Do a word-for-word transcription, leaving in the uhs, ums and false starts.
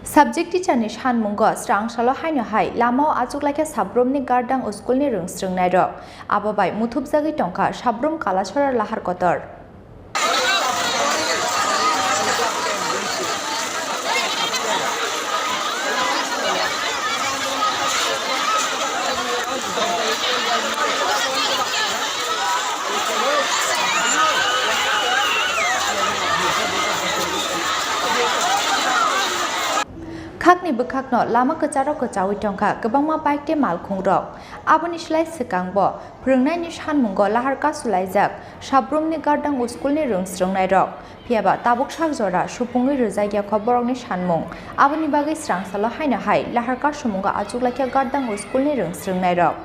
Subject teacher ni sanmungo srangsalo haino hai lamao achuklaikha sabrumni gardang o school ni rwngsrwngnairok. Abo bai muthupjagwi tongkha sabrum Kalasora lahar kotor. Khakni bwkhakno lama kwcharo kwchaui tongkha kwbangma bike tei malkhungrok. Aboni slai swkangbo phwrwngnaini sanmungo lahar kasulaijak sabrumni gardang o school ni rwngsrwngnairok. Phiyaba tabuk sak jora supungwi rwjakya kho borokni sanmung. Aboni bagwi srangsalo haino hai lahar kasumungo achuklaikha gardang o school ni rwngsrwngnairok.